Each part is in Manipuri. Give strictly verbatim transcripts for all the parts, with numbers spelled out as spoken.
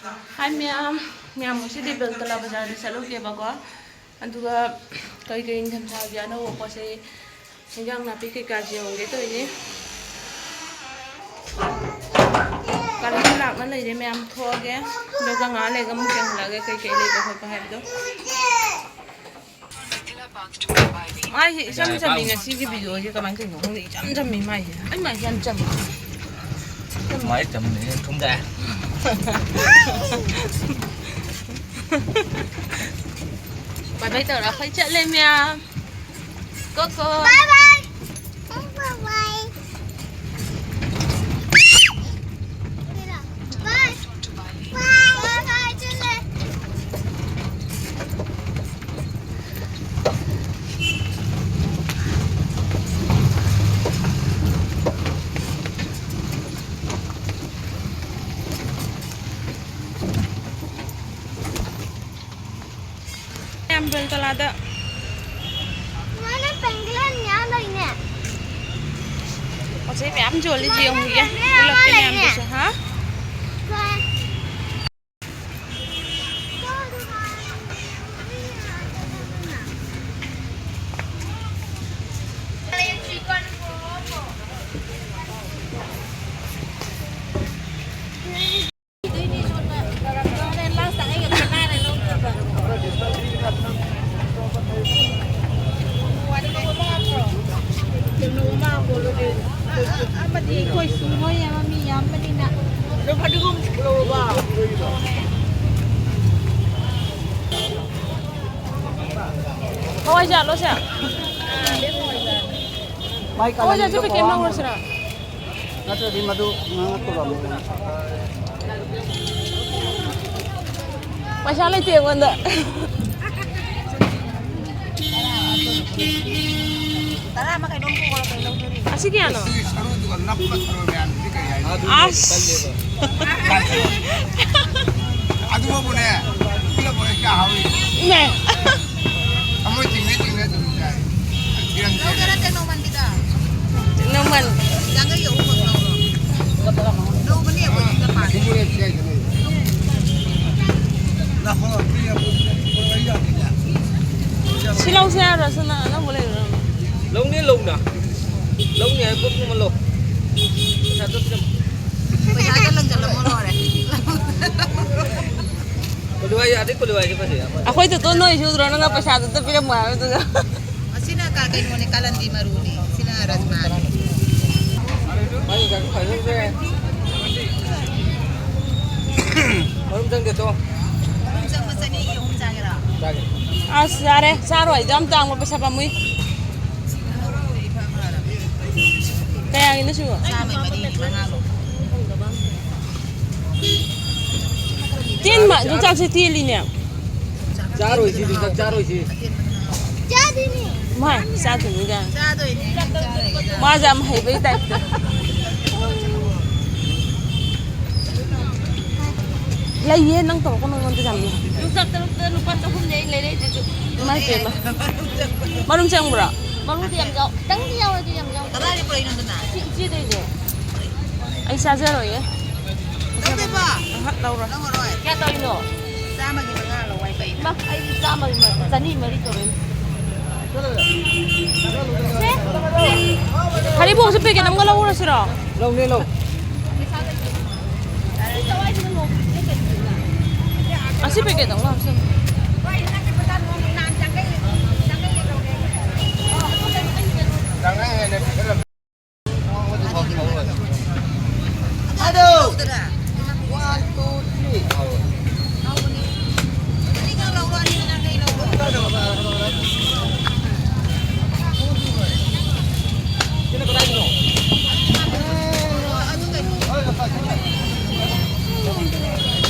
ꯍꯥꯏ ꯃꯌꯥꯝ, ꯃꯌꯥꯝ ꯉꯁꯤꯗꯤ ꯕꯦꯜꯇꯂꯥ ꯕꯖꯥꯔꯗ ꯆꯠꯂꯨꯒꯦꯕꯀꯣ꯫ ꯑꯗꯨꯒ ꯀꯩ ꯀꯩ ꯅꯤꯡꯊꯝꯊꯥꯒꯤ ꯑꯅꯧꯕ ꯄꯣꯠ ꯆꯩ, ꯏꯟꯖꯥꯡ ꯅꯥꯄꯤ ꯀꯩꯀꯥꯁꯦ ꯌꯦꯡꯉꯨꯒꯦ ꯇꯧꯔꯤꯅꯦ꯫ ꯀꯥꯂꯦꯟ ꯂꯥꯛꯅ ꯂꯩꯔꯦ ꯃꯌꯥꯝ, ꯊꯣꯛꯑꯒꯦ꯫ ꯑꯗꯨꯒ ꯉꯥꯏꯍꯥꯛ ꯂꯩꯔꯒ ꯑꯃꯨꯛ ꯌꯦꯡꯍꯜꯂꯛꯑꯒꯦ ꯀꯩ ꯀꯩ ꯂꯩꯕ ꯈꯣꯠꯄ ꯍꯥꯏꯕꯗꯣ꯫ ꯃꯥꯏꯁꯦ ꯏꯆꯝ ꯆꯝꯃꯤ꯫ ꯉꯁꯤꯒꯤ ꯚꯤꯗꯤꯑꯣꯁꯦ ꯀꯃꯥꯏꯅ ꯇꯧꯔꯤꯅꯣ ꯈꯪꯗꯦ, ꯏꯆꯝ ꯆꯝꯃꯤ ꯃꯥꯏꯁꯦ꯫ ꯑꯩ ꯃꯥꯏꯁꯦ ꯌꯥꯝ ꯆꯝꯃꯤ꯫ ꯃꯥꯏ ꯆꯝꯃꯤ ꯊꯨꯝꯗꯥꯏ꯫ ꯕꯥꯏ ꯕꯥꯏ ꯇꯧꯔ ꯑꯩꯈꯣꯏ ꯆꯠꯂꯦ ꯃꯌꯥꯝ꯫ ꯀꯣꯀꯣ꯫ ꯕꯥꯏ ꯕꯥꯏ꯫ ꯕꯥꯏ ꯕꯥꯏ꯫ ꯕꯥꯏ꯫ ꯕꯥꯏ ꯕꯥꯏ ꯆꯠꯂꯦ꯫ ꯌꯥꯝ ꯕꯦꯜꯇꯣꯂꯥꯗ꯫ ꯃꯥꯅ ꯄꯦꯡꯒ꯭ꯂꯟ ꯌꯥꯝ ꯂꯩꯅꯦ꯫ ꯄꯣꯠ ꯆꯩ ꯃꯌꯥꯝ ꯌꯣꯜꯂꯤ, ꯌꯦꯡꯉꯨꯒꯦ꯫ ꯃꯥꯅ ꯎꯠꯂꯛꯀꯦ ꯂꯩꯅꯦ꯫ ꯃꯌꯥꯝꯗꯨꯁꯨ, ꯍꯥ? ꯍꯣꯏ꯫ ꯑꯃꯗꯤ ꯑꯩꯈꯣꯏ ꯁꯨꯝ ꯍꯣꯏ ꯑꯃ ꯃꯤ ꯌꯥꯝꯕꯅꯤꯅ꯫ ꯑꯗꯣ ꯐꯗꯤꯒꯣꯝ ꯂꯧꯔꯕꯣ? ꯍꯋꯥꯏꯖꯥꯔꯂꯣ ꯁꯦ? ꯃꯥꯏ ꯍꯋꯥꯏꯖꯥꯔꯁꯦ ꯀꯂꯝꯗꯣ ꯄꯦꯀꯦꯠ ꯄꯋꯥ ꯑꯃ ꯂꯧꯔꯁꯤꯔꯥ? ꯅꯠꯇ꯭ꯔꯗꯤ ꯃꯗꯨ ꯉꯥꯡꯉꯛꯇꯧꯔꯕꯅꯤ꯫ ꯄꯩꯁꯥ ꯂꯩꯇꯦ ꯑꯩꯉꯣꯟꯗ꯫ ꯇꯔꯥ ꯑꯃ ꯀꯩꯅꯣꯝ ꯄꯨꯔꯛꯑꯣ, ꯀꯩꯅꯣꯝ ꯄꯨꯔꯛꯑꯣ꯫ ꯑꯁꯤ ꯀꯌꯥꯅꯣ? ꯁꯤꯒꯤ ꯁꯔꯨꯗꯨꯒ ꯅꯞꯄ ꯊꯔꯣꯏ ꯃꯌꯥꯝꯗꯨꯗꯤ ꯀꯩ ꯍꯥꯏꯅꯤ? ꯑꯁ꯫ ꯑꯗꯨꯕꯨꯅꯦ, ꯄꯤꯔꯛꯄꯅ ꯀꯌꯥ ꯍꯥꯎꯏ? ꯅꯦ꯫ ꯊꯃꯣꯏ ꯆꯤꯡꯅ ꯆꯤꯡꯅ ꯑꯗꯨꯝ ꯆꯥꯏ꯫ ꯂꯧꯒꯦꯔꯥ ꯇꯦꯅꯧꯃꯟꯒꯤꯗ? ꯇꯦꯅꯧꯃꯟ꯫ ꯌꯥꯡꯈꯩꯒꯤ ꯑꯍꯨꯝꯈꯛ ꯂꯧꯔꯣ꯫ ꯂꯧꯕꯅꯦ ꯑꯩꯈꯣꯏ ꯁꯤꯗ ꯄꯥꯜꯂꯦ꯫ ꯁꯤ ꯂꯧꯁꯦ ꯍꯥꯏꯔꯣ? ꯁꯅꯥ ꯑꯅꯧꯕ ꯂꯩꯕ꯭ꯔꯣ? ꯂꯧꯅꯤ, ꯂꯧꯅ꯫ ꯂꯧꯅꯤ ꯍꯥꯏꯕ ꯄꯣꯠ ꯄꯨꯝꯕ ꯂꯧ꯫ ꯄꯩꯁꯥꯗꯣ ꯄꯤꯔꯝꯃꯣ꯫ ꯄꯩꯁꯥꯗꯣ ꯂꯪꯁꯤꯜꯂꯝꯃꯣ ꯂꯣꯏꯔꯦ꯫ ꯀꯣꯂꯤꯋꯥꯏ ꯌꯥꯗꯦ, ꯀꯣꯂꯤꯋꯥꯏꯁꯦ ꯐꯖꯩ꯫ ꯑꯩꯈꯣꯏꯗ ꯇꯣ ꯅꯣꯏ ꯁꯨꯗ꯭ꯔꯣ? ꯅꯪꯅ ꯄꯩꯁꯥꯗꯨ ꯑꯝꯇ ꯄꯤꯔꯝꯃꯣ ꯍꯥꯏꯕꯗꯨꯗ꯫ ꯑꯁꯤꯅ ꯀꯥ-, ꯀꯩꯅꯣꯅꯦ, ꯀꯥꯂꯟꯗꯤ ꯃꯔꯨꯅꯦ꯫ ꯁꯤꯅ ꯔꯖꯃꯥꯅꯦ꯫ ꯃꯔꯨꯝ ꯆꯪꯗꯦ ꯇꯣ꯫ ꯃꯔꯨꯝ ꯆꯪꯕ ꯆꯅꯤꯒꯤ ꯑꯍꯨꯝ ꯆꯥꯒꯦꯔꯥ? ꯆꯥꯒꯦ꯫ ꯑꯁ, ꯌꯥꯔꯦ, ꯆꯥꯔꯣꯏ꯫ ꯑꯗꯨ ꯌꯥꯝ ꯇꯥꯡꯕ, ꯄꯩꯁꯥ ꯄꯥꯝꯃꯨꯏ꯫ ꯀꯌꯥꯒꯤꯅꯣ ꯁꯤꯕꯣ? ꯆꯥꯝꯃꯩ ꯃꯔꯤꯅꯤ, ꯃꯉꯥ ꯂꯧ꯫ ꯇꯦꯟ ꯃꯥ-, ꯌꯣꯡꯆꯥꯛꯁꯦ ꯇꯦꯜꯂꯤꯅꯦ꯫ ꯆꯥꯔꯣꯏꯁꯤ, ꯌꯣꯡꯆꯥꯛ ꯆꯥꯔꯣꯏꯁꯤ꯫ ꯃꯥ ꯆꯥꯗꯣꯏꯅꯤ ꯀꯥꯏꯅ꯫ ꯆꯥꯗꯣꯏꯅꯦ꯫ ꯃꯥꯁꯦ ꯌꯥꯝ ꯍꯩꯕꯩ ꯇꯥꯏꯞꯇ꯫ ꯂꯩꯌꯦ, ꯅꯪ ꯇꯧꯔꯛꯀꯅꯣ ꯑꯩꯉꯣꯟꯗ ꯌꯥꯝꯅ꯫ ꯌꯣꯡꯆꯥꯛ ꯇꯔꯨꯛꯇ ꯂꯨꯄꯥ ꯆꯍꯨꯝꯅꯦ ꯑꯩꯅ ꯂꯩꯔꯛꯏꯁꯤꯁꯨ꯫ ꯏꯃꯥꯏ ꯄꯦꯝꯃ꯫ ꯃꯔꯨꯝ ꯆꯪꯕ꯭ꯔꯣ? ꯃꯔꯨꯗꯤ ꯌꯥꯝ ꯌꯥꯎ-, ꯈꯤꯇꯪꯗꯤ ꯌꯥꯎꯔꯗꯤ ꯌꯥꯝ ꯌꯥꯎ-, ꯀꯗꯥꯏꯗꯩ ꯄꯨꯔꯛꯏꯅꯣ ꯑꯗꯨꯅ? ꯁꯤ ꯏꯆꯦꯗꯩꯅꯦ꯫ ꯑꯩ ꯆꯥꯖꯔꯣꯏꯌꯦ꯫ ꯂꯧꯗꯣꯏꯕ? ꯑꯍ, ꯂꯧꯔꯣꯏ꯫ ꯂꯧꯔꯔꯣꯏ? ꯀꯌꯥ ꯇꯧꯔꯤꯅꯣ? ꯆꯥꯝꯃꯒꯤ ꯃꯉꯥ ꯂꯧ ꯍꯥꯏ ꯀꯩꯅꯣ? ꯏꯃꯥ, ꯑꯩꯗꯤ ꯆꯥꯝꯃꯒꯤ ꯃ-, ꯆꯅꯤ ꯃꯔꯤ ꯇꯧꯔꯛꯏꯅꯦ꯫ ꯁꯦ꯫ ꯍꯔꯤꯕꯣꯡꯁꯦ ꯄꯦꯀꯦꯠ ꯑꯃꯒ ꯂꯧꯔꯁꯤꯔꯣ? ꯂꯧꯅꯦ, ꯂꯧ꯫ ꯑꯁꯤ ꯄꯦꯀꯦꯠ ꯑꯃꯒ ꯍꯥꯞꯆꯤꯜꯂꯣ꯫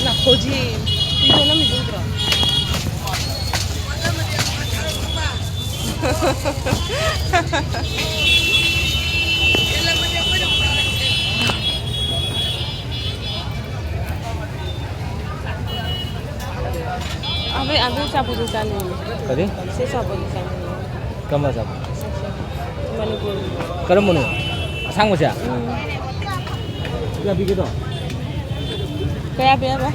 ꯅꯥꯈꯣꯖꯤ, ꯚꯤꯗꯤꯑꯣ ꯅꯝꯃꯤꯗꯨ ꯎꯗ꯭ꯔꯣ? ꯑꯕꯦ, ꯑꯕꯦ ꯑꯆꯥꯄꯣꯠꯇꯣ ꯆꯥꯅꯤꯡꯉꯦ꯫ ꯀꯔꯤ? ꯁꯤ ꯑꯆꯥꯄꯣꯠꯇꯣ ꯆꯥꯅꯤꯡꯉꯦ꯫ ꯀꯔꯝꯕ ꯑꯆꯥꯄꯣꯠ? ꯃꯅꯤꯄꯨꯔꯒꯤ꯫ ꯀꯔꯝꯕꯅꯣ? ꯑꯁꯥꯡꯕꯁꯦ? ꯎꯝ꯫ ꯀꯌꯥ ꯄꯤꯒꯦꯗꯣ? ꯀꯌꯥ ꯄꯤꯌꯦꯕ?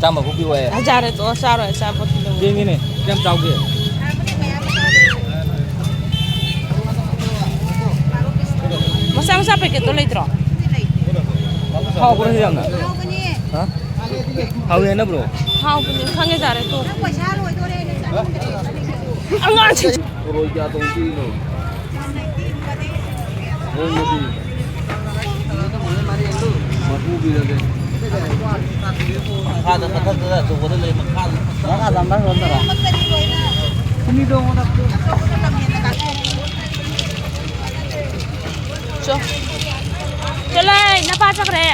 ꯆꯥꯝꯃ ꯐꯨ ꯄꯤꯌꯨ ꯍꯥꯏꯌꯦ꯫ ꯍꯖꯥꯔ ꯇꯣꯛꯑꯣ, ꯆꯥꯔꯣꯏ ꯑꯆꯥꯄꯣꯠꯇꯨꯗ꯫ ꯆꯦꯡꯅꯤꯅꯦ꯫ ꯀꯌꯥꯝ ꯆꯥꯎꯒꯦ? ꯃꯆꯥ ꯃꯆꯥ ꯄꯦꯀꯦꯠꯇꯣ ꯂꯩꯇ꯭ꯔꯣ? ꯍꯥꯎꯕ꯭ꯔꯣ ꯁꯤ ꯌꯥꯝꯅ? ꯍꯥ? ꯍꯥꯎꯋꯦ ꯍꯥꯏꯅꯕ꯭ꯔꯣ? ꯍꯥꯎꯕꯅꯦ, ꯈꯪꯉꯦ, ꯌꯥꯔꯦ, ꯇꯣꯛ꯫ ꯑꯉꯥꯡꯁꯤꯡ꯫ ꯊꯔꯣꯏ ꯀꯌꯥ ꯇꯧꯕ ꯄꯤꯔꯤꯅꯣ? ꯅꯣꯡꯃꯗꯤ꯫ ꯃꯔꯐꯨ ꯄꯤꯔꯒꯦ꯫ ꯃꯈꯥꯗ, ꯃꯊꯛꯇ, ꯑꯆꯧꯕꯗ ꯂꯩ, ꯃꯈꯥꯗ꯫ ꯃꯈꯥꯗ ꯑꯝꯇ ꯌꯣꯟꯗꯔꯣ? ꯆꯣ꯫ ꯆꯠꯂꯣꯍꯦ, ꯅꯄꯥ ꯆꯠꯈ꯭ꯔꯦ꯫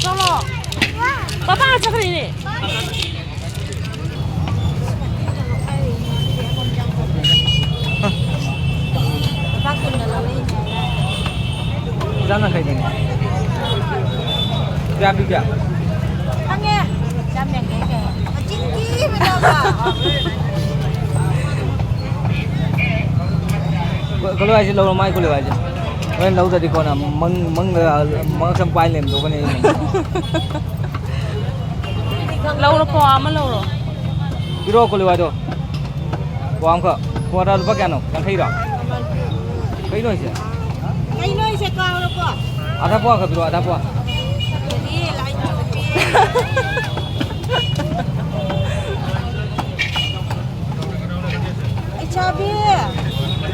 ꯆꯠꯂꯣ꯫ ꯄꯄꯥ ꯆꯠꯈ꯭ꯔꯦꯅꯦ꯫ ꯆꯥꯝ ꯌꯥꯡꯈꯩꯗꯅꯦ꯫ ꯀꯌꯥ ꯄꯤꯒꯦ? ꯈꯪꯉꯦ꯫ ꯆꯥꯝ ꯌꯥꯡꯈꯩ ꯀꯩ꯫ ꯃꯆꯤꯟ ꯊꯤꯕꯗꯣ꯫ ꯀ-, ꯀꯩꯅꯣ ꯍꯥꯏꯁꯦ ꯂꯧꯔꯣ, ꯃꯥꯏ ꯀꯣꯂꯤꯕ ꯍꯥꯏꯁꯦ꯫ ꯍꯣꯔꯦꯟ ꯂꯧꯗ꯭ꯔꯗꯤ ꯀꯣꯟꯅ ꯃꯪ, ꯃꯪꯗ ꯃꯉꯛꯁꯝ ꯄꯥꯏ ꯂꯩꯔꯝꯗꯧꯕꯅꯦ ꯑꯩꯅ꯫ ꯂꯧꯔꯣ, ꯄꯋꯥ ꯑꯃ ꯂꯧꯔꯣ꯫ ꯄꯤꯔꯛꯑꯣ ꯀꯣꯂꯤꯕ ꯍꯥꯏꯗꯣ꯫ ꯄꯋꯥ ꯑꯃꯈꯛ꯫ ꯄꯋꯥꯗ ꯂꯨꯄꯥ ꯀꯌꯥꯅꯣ? ꯌꯥꯡꯈꯩꯔꯣ? ꯀꯩꯅꯣ ꯍꯥꯏꯁꯦ? ꯀꯩꯅꯣ ꯍꯥꯏꯁꯦ ꯀꯥꯎꯔꯕꯣ? ꯑꯗꯥ ꯄꯋꯥ ꯈꯛ ꯄꯤꯔꯛꯑꯣ, ꯑꯗꯥ ꯄꯋꯥ꯫ ꯀꯔꯤ ꯂꯥꯏ ꯆꯨꯝꯕꯤ? ꯂꯩꯁꯥꯕꯤ꯫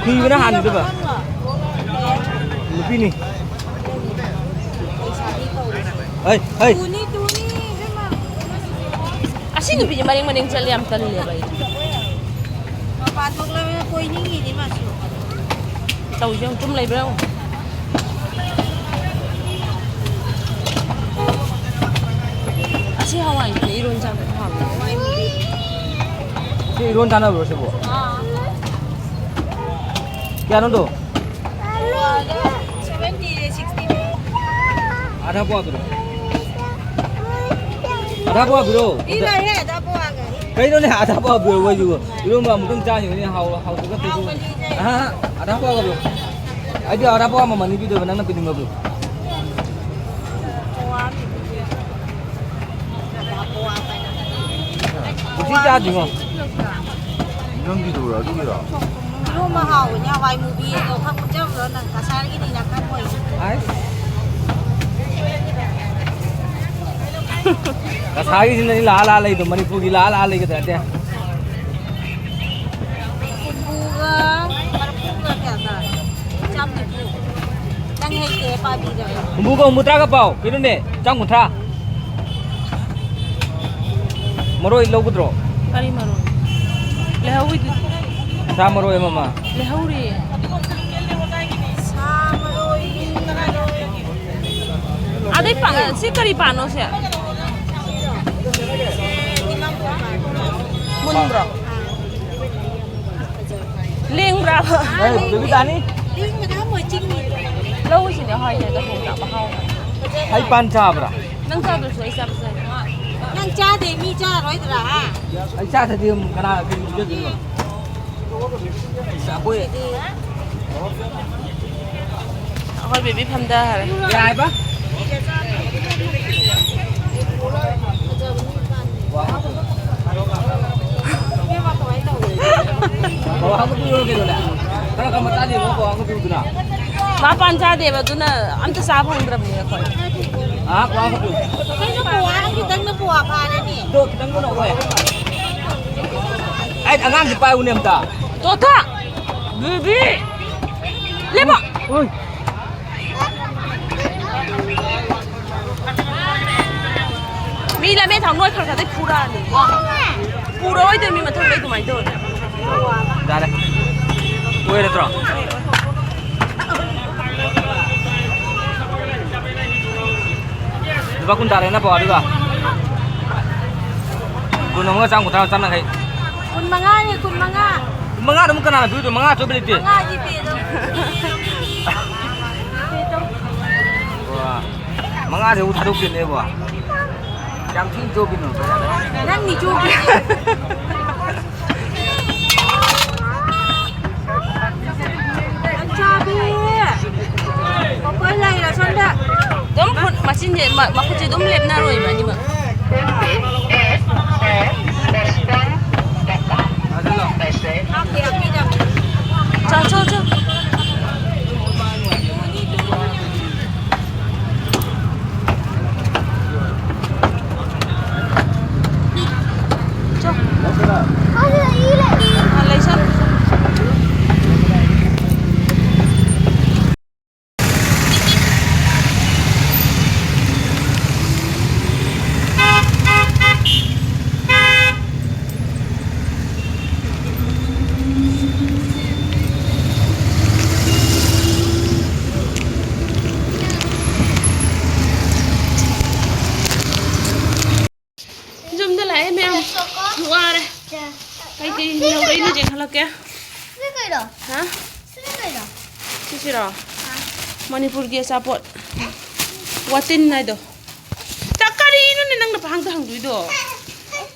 ꯀꯨꯏꯕꯅ ꯍꯥꯟꯅꯤꯗꯕ꯫ ꯅꯨꯄꯤꯅꯤ꯫ ꯂꯩꯁꯥꯕꯤ ꯀꯧꯔꯤꯁꯦ꯫ ꯍꯩ, ꯍꯩ꯫ ꯇꯨꯅꯤ, ꯇꯨꯅꯤ, ꯏꯕꯦꯝꯃ꯫ ꯑꯁꯤ ꯅꯨꯄꯤꯁꯦ ꯃꯔꯦꯡ ꯃꯔꯦꯡ ꯆꯠꯂꯦ, ꯌꯥꯝ ꯇꯜꯂꯦꯕ ꯑꯩ꯫ ꯃꯄꯥꯟ ꯊꯣꯛꯂꯕꯅꯤꯅ ꯀꯣꯏꯅꯤꯡꯉꯤꯅꯤ ꯃꯥꯁꯨ꯫ ꯇꯧꯔꯤꯁꯦ ꯌꯦꯡꯉꯨ, ꯆꯨꯝ ꯂꯩꯕ꯭ꯔꯥ ꯌꯦꯡꯉꯨ꯫ ꯑꯁꯤ ꯍꯋꯥꯏꯁꯤꯅ ꯏꯔꯣꯟ ꯆꯥꯕꯗ ꯍꯥꯎꯋꯦ꯫ ꯁꯤ ꯏꯔꯣꯟ ꯆꯥꯅꯕ꯭ꯔꯣ ꯁꯤꯕꯨ? ꯑꯥ꯫ ꯀꯌꯥꯅꯣꯗꯣ? Seventy, sixty. ꯑꯗꯥ ꯄꯋꯥ ꯄꯤꯔꯣ꯫ ꯑꯗꯥ ꯄꯋꯥ ꯄꯤꯔꯣ꯫ ꯄꯤꯔꯣꯏꯍꯦ, ꯑꯗꯥ ꯄꯋꯥꯒ꯫ ꯀꯩꯅꯣꯅꯦ, ꯑꯗꯥ ꯄꯋꯥ ꯄꯤꯔꯣ ꯍꯥꯏꯁꯤꯕꯨ꯫ ꯏꯔꯣꯟꯕ ꯑꯃꯨꯛꯇꯪ ꯆꯥꯈꯤꯕꯅꯤ, ꯍꯥꯎ-, ꯍꯥꯎꯇ꯭ꯔꯒ ꯇꯣꯛꯑꯣ꯫ ꯍꯥꯎꯕꯅꯤꯅꯦ꯫ ꯑꯍꯥ, ꯑꯗꯥ ꯄꯋꯥꯒ ꯄꯤꯔꯣ꯫ ꯑꯩꯗꯤ ꯑꯗꯥ ꯄꯋꯥ ꯃꯃꯜꯅꯤ ꯄꯤꯗꯣꯏꯕ, ꯅꯪꯅ ꯄꯤꯅꯤꯡꯕ ꯄꯤꯔꯣ꯫ ꯄꯋꯥ ꯑꯃ ꯄꯤꯕꯤꯒꯦ꯫ ꯎꯇꯤ ꯆꯥꯗ꯭ꯔꯤꯉꯣ꯫ ꯅꯪꯒꯤꯗꯨꯔꯣ, ꯑꯗꯨꯒꯤꯔꯣ? ꯏꯔꯣꯝꯕ ꯍꯥꯎꯕꯅꯦ, ꯍꯋꯥꯏ ꯃꯨꯕꯤꯗꯣ ꯈꯪꯕ꯭ꯔꯣ? ꯅꯪ ꯀꯁꯥꯔꯒꯤꯅꯤꯅ ꯈꯪꯉꯣꯏ꯫ ꯑꯁ꯫ ꯀꯁꯥꯔꯒꯤꯁꯤꯅꯅꯤ ꯂꯥꯛꯑ ꯂꯥꯛꯑ ꯂꯩꯗꯣ, ꯃꯅꯤꯄꯨꯔꯒꯤ ꯂꯥꯛꯑ ꯂꯥꯛꯑ ꯂꯩꯒꯗ꯭ꯔꯗꯤ꯫ ꯍꯨꯝꯐꯨꯒ ꯃꯔꯐꯨꯒ ꯀꯌꯥ ꯇꯥꯔꯦ? ꯆꯥꯝ ꯅꯤꯐꯨ꯫ ꯅꯪ ꯍꯩꯇꯦ ꯄꯥꯕꯤꯗ꯫ ꯍꯨꯝꯐꯨꯒ ꯍꯨꯝꯐꯨꯇꯔꯥꯒ ꯄꯥꯎ꯫ ꯀꯩꯅꯣꯅꯦ? ꯆꯥꯝ ꯀꯨꯟꯊ꯭ꯔꯥ꯫ ꯃꯔꯣꯏ ꯂꯧꯒꯗ꯭ꯔꯣ? ꯀꯔꯤ ꯃꯔꯣꯏ? ꯂꯩꯍꯧꯔꯤꯗꯨꯗꯤ꯫ ꯁꯥ ꯃꯔꯣꯏ ꯑꯃꯃ꯫ ꯂꯩꯍꯧꯔꯤ꯫ ꯁꯥ ꯃꯔꯣꯏ꯫ ꯑꯗꯩ ꯄꯥ-, ꯁꯤ ꯀꯔꯤ ꯄꯥꯟꯅꯣ ꯁꯦ? ꯃꯨꯟꯕ꯭ꯔꯣ? ꯂꯦꯡꯕ꯭ꯔꯥꯕ? ꯑꯦ, ꯕꯦꯕꯤ ꯇꯥꯅꯤ꯫ ꯂꯧꯁꯤꯅꯦ, ꯍꯣꯏꯅꯦ, ꯑꯗꯣ ꯍꯣꯡꯅꯕ ꯍꯥꯎꯅ꯫ ꯑꯩ ꯄꯥꯟ ꯆꯥꯕ꯭ꯔꯥ? ꯅꯪ ꯆꯥꯗ꯭ꯔꯁꯨ ꯑꯩ ꯆꯥꯕꯁꯨ ꯌꯥꯏ꯫ ꯅꯪ ꯆꯥꯗꯦ, ꯃꯤ ꯆꯥꯔꯣꯏꯗ꯭ꯔꯥ, ꯍꯥ? ꯑꯩ ꯆꯥꯗ꯭ꯔꯗꯤ ꯑꯃꯨꯛ ꯀꯅꯥ ꯀꯩ ꯄꯤꯖꯗꯣꯏꯅꯣ? ꯑꯩꯈꯣꯏ ꯑꯩꯈꯣꯏ ꯕꯦꯕꯤ ꯐꯝꯗꯈꯔꯦ꯫ ꯀꯩ ꯍꯥꯏꯕ? ꯄꯋꯥ ꯑꯃ ꯄꯤꯔꯣ ꯀꯩꯅꯣꯅꯦ? ꯈꯔ ꯈꯔ ꯃꯆꯥꯗꯤ ꯑꯃꯨꯛ ꯄꯋꯥ ꯑꯃ ꯄꯤꯌꯨꯗꯅ꯫ ꯃꯥ ꯄꯥꯟ ꯆꯥꯗꯦꯕ, ꯑꯗꯨꯅ ꯑꯝꯇ ꯆꯥ ꯐꯪꯗ꯭ꯔꯕꯅꯦ ꯑꯩꯈꯣꯏ꯫ ꯑꯥ, ꯄꯋꯥ ꯑꯃ ꯄꯤꯌꯨ꯫ ꯀꯩꯅꯣ ꯄꯋꯥ ꯑꯃ ꯈꯤꯇꯪꯅ ꯄꯋꯥ ꯐꯥꯔꯦꯅꯦ꯫ ꯑꯗꯣ ꯈꯤꯇꯪ ꯂꯧꯔꯛꯑꯣ꯫ ꯑꯩ ꯑꯉꯥꯡꯁꯦ ꯄꯥꯏꯌꯨꯅꯦ ꯑꯝꯇ꯫ ꯇꯣꯊꯥ! ꯕꯦꯕꯤ! ꯂꯦꯞꯄꯣ! ꯑꯣꯏ꯫ ꯃꯤ ꯂꯝꯃꯦ ꯊꯥꯎ ꯅꯣꯏ ꯈꯔ ꯈꯔꯗꯤ ꯐꯨꯔꯛꯑꯅꯤ꯫ ꯐꯨꯔꯛꯑꯣꯏꯗꯣꯏ ꯃꯤ ꯃꯊꯪꯗ ꯑꯗꯨꯃꯥꯏꯅ ꯇꯧꯔꯗꯤ꯫ ꯌꯥꯔꯦ꯫ ꯑꯣꯏꯔꯗ꯭ꯔꯣ? ꯂꯨꯄꯥ ꯀꯨꯟ ꯇꯥꯔꯦ ꯅꯠꯇ꯭ꯔꯣ ꯑꯗꯨꯒ? ꯀꯨꯟ ꯑꯃꯒ ꯆꯥꯝ ꯀꯨꯟꯊ꯭ꯔꯥ ꯆꯥꯝ ꯌꯥꯡꯈꯩ꯫ ꯀꯨꯟ ꯃꯉꯥꯅꯦ, ꯀꯨꯟ ꯃꯉꯥ꯫ ꯀꯨꯟ ꯃꯉꯥꯗ ꯑꯃꯨꯛ ꯀꯅꯥꯅ ꯄꯤꯗꯣꯏꯅꯣ? ꯃꯉꯥ ꯑꯆꯣꯏꯕ ꯂꯩꯇꯦ꯫ ꯃꯉꯥ ꯖꯤꯄꯦꯗꯣ꯫ ꯖꯤꯄꯦꯗꯣ꯫ ꯋꯥ, ꯃꯉꯥꯁꯦ ꯑꯃꯨꯛ ꯊꯥꯗꯣꯛꯇꯣꯏꯅꯦꯕꯣ꯫ ꯌꯥꯝ ꯊꯤꯅ ꯆꯣꯞꯄꯤꯅꯣ꯫ ꯅꯪꯅꯤ ꯆꯣꯞꯄꯤꯁꯦ꯫ ꯂꯩꯆꯥꯕꯤ! ꯃꯈꯣꯏ ꯂꯩꯔꯣ ꯁꯣꯝꯗ꯫ ꯑꯗꯨꯝ ꯈꯨꯠ ꯃꯆꯤꯟꯁꯦ, ꯃ-, ꯃꯈꯨꯠꯁꯦ ꯑꯗꯨꯝ ꯂꯦꯞꯅꯔꯣꯏꯕ ꯑꯅꯤꯃꯛ꯫ ꯆꯥꯎ, ꯆꯥꯎ, ꯆꯥꯎ꯫ ꯆꯥꯎ꯫ ꯑꯥ, ꯂꯩꯁꯟ꯫ ꯌꯨꯝꯗ ꯂꯥꯛꯑꯦ ꯃꯌꯥꯝ꯫ ꯋꯥꯔꯦ꯫ ꯀꯩꯀꯩ ꯂꯧꯔꯛꯏꯅꯣ ꯌꯦꯡꯍꯜꯂꯛꯀꯦ꯫ ꯁꯤꯅ ꯀꯩꯅꯣ? ꯍꯥ? ꯁꯤꯅ ꯀꯩꯅꯣ? ꯁꯤꯁꯤꯔꯣ? ꯑꯥ꯫ ꯃꯅꯤꯄꯨꯔꯒꯤ ꯑꯆꯥꯄꯣꯠ꯫ ꯋꯥꯇꯤꯟ ꯍꯥꯏꯗꯣ꯫ ꯇ-, ꯀꯔꯤꯅꯣꯅꯦ ꯅꯪꯅ ꯄꯍꯥꯡꯗ ꯍꯪꯗꯣꯏꯗꯣ?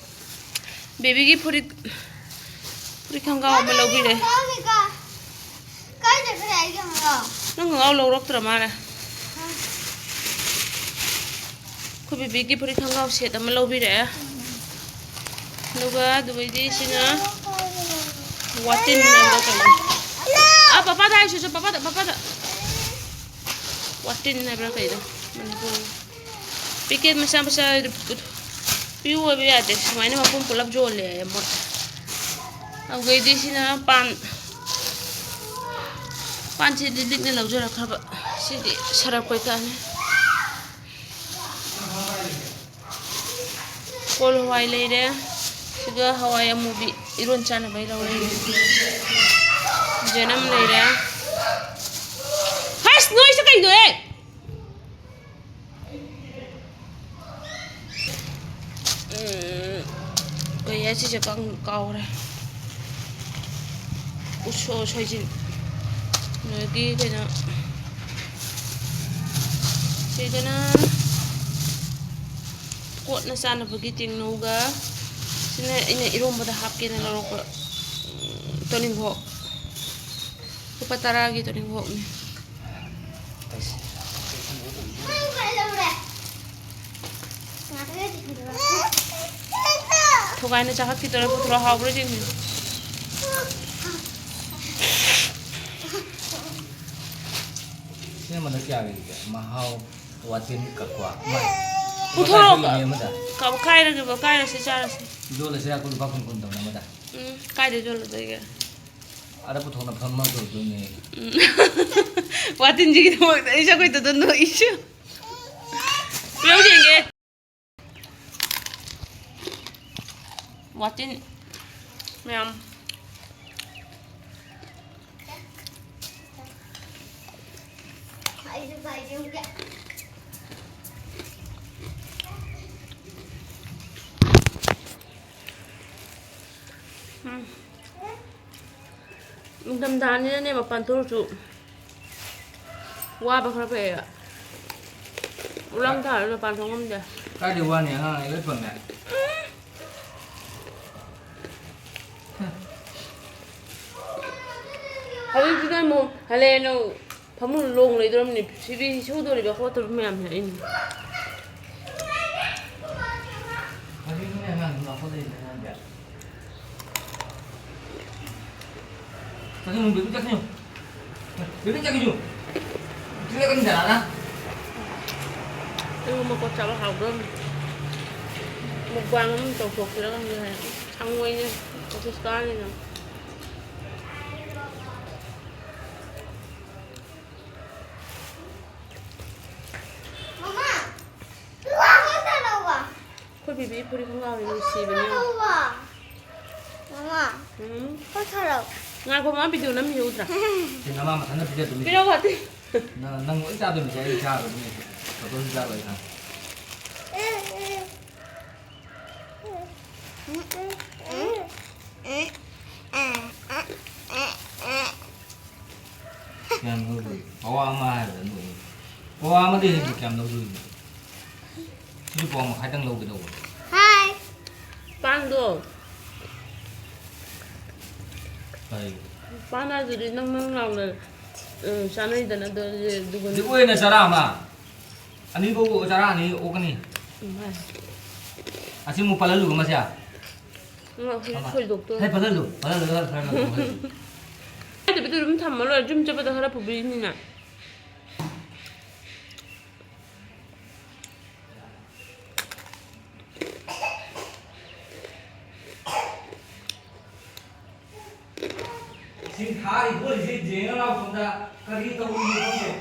ꯕꯦꯕꯤꯒꯤ ꯐꯨꯔꯤꯠ, ꯐꯨꯔꯤꯠ ꯈꯣꯡꯒ꯭ꯔꯥꯎ ꯑꯃ ꯂꯧꯕꯤꯔꯦ꯫ ꯀꯥꯏ ꯆꯠꯈ꯭ꯔꯦ ꯑꯩꯒꯤ ꯈꯣꯡꯒ꯭ꯔꯥꯎ? ꯅꯪ ꯈꯣꯡꯒ꯭ꯔꯥꯎ ꯂꯧꯔꯛꯇ꯭ꯔ ꯃꯥꯜꯂꯦ꯫ ꯑꯩꯈꯣꯏ ꯕꯦꯕꯤꯒꯤ ꯐꯨꯔꯤꯠ ꯈꯣꯡꯒ꯭ꯔꯥꯎ ꯁꯦꯠ ꯑꯃ ꯂꯧꯕꯤꯔꯛꯑꯦ꯫ ꯑꯗꯨꯒ ꯑꯗꯨꯗꯩꯗꯤ ꯁꯤꯅ ꯋꯥꯇꯤꯟ ꯍꯥꯏꯕ꯭ꯔꯥ ꯀꯩꯅꯣ? ꯑꯥ, ꯄꯄꯥꯗ ꯍꯥꯏꯁꯤꯁꯨ, ꯄꯄꯥꯗ, ꯄꯄꯥꯗ꯫ ꯋꯥꯇꯤꯟ ꯍꯥꯏꯕ꯭ꯔꯥ ꯀꯩꯅꯣ? ꯃꯅꯤꯄꯨꯔ꯫ ꯄꯦꯀꯦꯠ ꯃꯆꯥ ꯃꯆꯥ ꯄꯤꯌꯨ ꯑꯣꯏꯕ ꯌꯥꯗꯦ, ꯁꯨꯃꯥꯏꯅ ꯃꯄꯨꯝ ꯄꯨꯂꯞ ꯌꯣꯜꯂꯦ ꯍꯥꯏꯌꯦ ꯃꯣꯏ꯫ ꯑꯗꯨꯗꯩꯗꯤ ꯁꯤꯅ ꯄꯥꯟ, ꯄꯥꯟꯁꯤꯗꯤ ꯂꯤꯛꯅ ꯂꯧꯖꯔꯛꯈ꯭ꯔꯕ꯫ ꯁꯤꯗꯤ ꯁꯔꯞ ꯀꯩꯀꯥꯅꯤ꯫ ꯀꯣꯜ ꯍꯋꯥꯏ ꯂꯩꯔꯦ꯫ ꯁꯤꯒ ꯍꯋꯥꯏ ꯑꯃꯨꯕꯤ ꯏꯔꯣꯟ ꯆꯥꯅꯕꯩ ꯂꯧꯔꯦ꯫ ꯖꯦꯅꯝ ꯂꯩꯔꯦ꯫ ꯍꯩꯁ, ꯅꯣꯏꯁꯦ ꯀꯩꯅꯣꯍꯦ? ꯎꯝ, ꯀꯩ ꯍꯥꯏ ꯁꯤꯁꯦ ꯀꯥꯎ-, ꯀꯥꯎꯔꯦ꯫ ꯎꯁꯣ-, ꯁꯣꯏꯖꯤꯟ꯫ ꯅꯣꯏꯒꯤ ꯀꯩꯅꯣ, ꯁꯤꯗꯅ ꯀꯣꯠꯅ ꯆꯥꯅꯕꯒꯤ ꯇꯦꯡꯅꯧꯒ, ꯁꯤꯅ ꯑꯩꯅ ꯏꯔꯣꯝꯕꯗ ꯍꯥꯞꯀꯦꯅ ꯂꯧꯔꯛꯄ, ꯎꯝ, ꯇꯣꯅꯤꯡꯈꯣꯛ꯫ ꯂꯨꯄꯥ ꯇꯔꯥꯒꯤ ꯇꯣꯅꯤꯡꯈꯣꯛꯅꯤ꯫ ꯅꯪ ꯀꯥꯏ ꯂꯧꯔꯦ? ꯉꯥꯛꯇ ꯂꯩꯇꯦ꯫ ꯊꯨꯒꯥꯏꯅ ꯆꯥꯈꯠꯈꯤꯗꯣꯔꯦ, ꯄꯨꯊꯣꯔꯛꯑꯣ, ꯍꯥꯎꯕ꯭ꯔꯥ ꯌꯦꯡꯁꯤ꯫ ꯁꯤꯅ ꯃꯅꯝ ꯀꯌꯥ ꯂꯩꯒꯦ? ꯃꯍꯥꯎ, ꯋꯥꯇꯤꯟ, ꯀꯛꯋꯥ꯫ ꯄꯨꯊꯣꯔꯛꯑꯣ꯫ ꯂꯨꯄꯥ ꯌꯥꯡꯈꯩꯒꯤꯅꯦ ꯑꯃꯗ꯫ ꯀ-, ꯀꯥꯏꯔꯒꯦꯕ, ꯀꯥꯏꯔꯁꯤ ꯆꯥꯔꯁꯤ꯫ ꯌꯣꯜꯂꯁꯤꯔꯥ? ꯂꯨꯄꯥ ꯀꯨꯟ ꯀꯨꯟ ꯇꯧꯅ ꯑꯃꯗ꯫ ꯎꯝ, ꯀꯥꯏꯗ ꯌꯣꯜꯂꯨꯗꯣꯏꯒꯦ? ꯑꯥꯗ ꯄꯨꯊꯣꯛꯅ ꯐꯝꯃ ꯇꯧꯗꯣꯏꯅꯦ꯫ ꯎꯝ꯫ ꯋꯥꯇꯤꯟꯁꯤꯒꯤꯗꯃꯛꯇ ꯑꯩꯁꯨ ꯑꯩꯈꯣꯏ ꯗꯣꯗꯣꯟꯗꯣ ꯏꯁꯨ꯫ ꯄꯤꯔꯛꯎ ꯌꯦꯡꯒꯦ꯫ ꯋꯥꯇꯤꯟ ꯃꯌꯥꯝ꯫ ꯑꯩꯁꯨ ꯄꯥꯏꯖꯧꯒꯦ꯫ ꯎꯝ꯫ ꯅꯤꯡꯊꯝꯊꯥꯅꯤꯅꯅꯦ, ꯃꯄꯥꯟ ꯊꯣꯛꯑꯁꯨ ꯋꯥꯕ ꯈꯔ ꯐꯩꯌꯦꯕ꯫ ꯎꯂꯥꯡ ꯊꯥꯔ ꯃꯄꯥꯟ ꯊꯣꯛ ꯉꯝꯗꯦ꯫ ꯀꯥꯏꯗꯩ ꯋꯥꯅꯤ? ꯑꯉꯥꯡ ꯑꯩ ꯂꯣꯏ ꯐꯪꯉꯦ꯫ ꯍꯧꯖꯤꯛꯁꯤꯗ ꯑꯃꯨꯛ ꯍꯜꯂꯛꯑꯦꯅ ꯐꯃꯨꯡ ꯂꯣꯡ ꯂꯩꯗꯧꯔꯝꯅꯤ꯫ ꯐꯤꯁꯨꯗꯣꯔꯤꯕ ꯈꯣꯠꯇꯣꯔꯤꯕ ꯃꯌꯥꯝꯁꯦ ꯑꯩꯅ꯫ ꯍꯧꯖꯤꯛꯅꯦ ꯑꯉꯥꯡ ꯂꯥꯛꯄ ꯂꯩꯔꯦ ꯑꯉꯥꯡꯁꯦ꯫ ꯆꯠꯈꯤꯅꯨ, ꯕꯦꯕꯤ, ꯆꯠꯈꯤꯅꯨ꯫ ꯕꯦꯕꯤ, ꯆꯠꯈꯤꯅꯨ꯫ ꯆꯠꯂꯛꯀꯅꯤ ꯗꯅꯥꯅ꯫ ꯑꯩꯕꯨ ꯃꯀꯣꯛ ꯆꯥꯕ ꯍꯥꯎꯕ꯭ꯔꯣ? ꯃꯨꯛꯕꯥꯡ ꯑꯃ ꯇꯧꯊꯣꯛꯁꯤꯔ ꯈꯪꯗꯦ꯫ ꯍꯌꯦꯡ ꯁꯪꯉꯣꯏꯅꯦ꯫ ꯑꯣꯐꯤꯁ ꯀꯥꯅꯤꯅ꯫ ꯃꯃꯥ, ꯂꯥꯛꯑꯣ ꯇꯥꯔꯛꯑꯣ꯫ ꯑꯩꯈꯣꯏ ꯕꯦꯕꯤ ꯐꯨꯔꯤꯠ ꯈꯣꯡꯒ꯭ꯔꯥꯎꯁꯦ ꯅꯨꯡꯁꯤꯕꯅꯦ꯫ ꯃꯃꯥ꯫ ꯎꯝ꯫ ꯄꯣꯠ ꯊꯥꯔꯛꯑꯣ꯫ ꯉꯥꯏꯈꯣ, ꯃꯥ ꯚꯤꯗꯤꯑꯣ ꯅꯝꯃꯤꯁꯦ ꯎꯗ꯭ꯔꯥ? ꯁꯤ ꯅꯃꯥ ꯃꯊꯟꯇ ꯄꯤꯖꯗꯣꯏꯅꯤ꯫ ꯄꯤꯔꯛꯑꯣ, ꯋꯥꯇꯤ꯫ ꯅꯪ, ꯅꯪ ꯂꯣꯏ ꯆꯥꯗꯣꯏꯅꯤ, ꯑꯩ ꯆꯥꯔꯣꯏꯗꯣꯏꯅꯤ꯫ ꯇꯣꯇꯣꯁꯨ ꯆꯥꯔꯣꯏ, ꯑꯩ ꯈꯪꯉꯦ꯫ ꯀꯌꯥꯝ ꯂꯧꯗꯣꯏ? ꯄꯋꯥ ꯑꯃ ꯍꯥꯏꯕꯗ ꯅꯣꯛꯏ꯫ ꯄꯋꯥ ꯑꯃꯗꯤ ꯍꯦꯟꯅ ꯀꯌꯥꯝ ꯂꯧꯗꯣꯏꯅꯣ? ꯁꯤꯁꯨ ꯄꯋꯥ ꯃꯈꯥꯏꯗꯪ ꯂꯧꯒꯦ ꯇꯧꯕ꯫ ꯍꯥꯏ꯫ ꯄꯥꯟꯗꯣ꯫ ꯀꯔꯤ? ꯄꯥꯟ ꯍꯥꯏꯗꯨꯗꯤ ꯅꯪ ꯅꯪ ꯂꯥꯎꯅ, ꯎꯝ, ꯆꯥꯅꯩꯗꯅ, ꯑꯗꯣ ꯑꯗꯨꯒ ꯍꯧꯖꯤꯛ ꯑꯣꯏꯅ ꯆꯔꯥ ꯑꯃ꯫ ꯑꯅꯤꯐꯧ ꯆꯔꯥ ꯑꯅꯤ ꯑꯣꯛꯀꯅꯤ꯫ ꯎꯝ, ꯍꯥꯏ꯫ ꯑꯁꯤ ꯑꯃꯨꯛ ꯄꯜꯍꯜꯂꯨꯕ ꯃꯁꯦ꯫ ꯉꯥ ꯍꯧꯖꯤꯛ ꯁꯣꯏꯗꯣꯛꯇꯣꯔꯦ꯫ ꯍꯦ, ꯄꯠꯍꯜꯂꯨ, ꯄꯠꯍꯜꯂꯒ ꯈꯔ ꯂꯧꯍꯜꯂꯨ꯫ ꯍꯥꯏꯗꯕꯤꯗ ꯑꯗꯨꯝ ꯊꯝꯃ ꯂꯣꯏꯔꯦ, ꯌꯨꯝ ꯆꯠꯄꯗ ꯈꯔ ꯄꯨꯕꯤꯔꯤꯅꯤꯅ꯫ ꯁꯤꯡ ꯊꯥꯔꯤ ꯈꯣꯠꯂꯤꯁꯤ ꯌꯦꯡꯉ ꯂꯥꯎ ꯁꯣꯝꯗ ꯀꯔꯤ ꯇꯧꯔꯤꯅꯣ ꯈꯪꯗꯦ꯫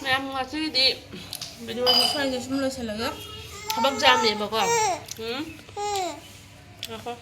ꯃꯌꯥꯝ ꯉꯁꯤꯒꯤꯗꯤ ꯚꯤꯗꯤꯑꯣꯁꯦ ꯁ꯭ꯋꯥꯏꯗ ꯁꯨꯝ ꯂꯣꯏꯁꯤꯜꯂꯒꯦ꯫ ꯊꯕꯛ ꯌꯥꯝꯃꯦꯕꯀꯣ꯫ ꯎꯝ꯫ ꯉꯥꯏꯈꯣ꯫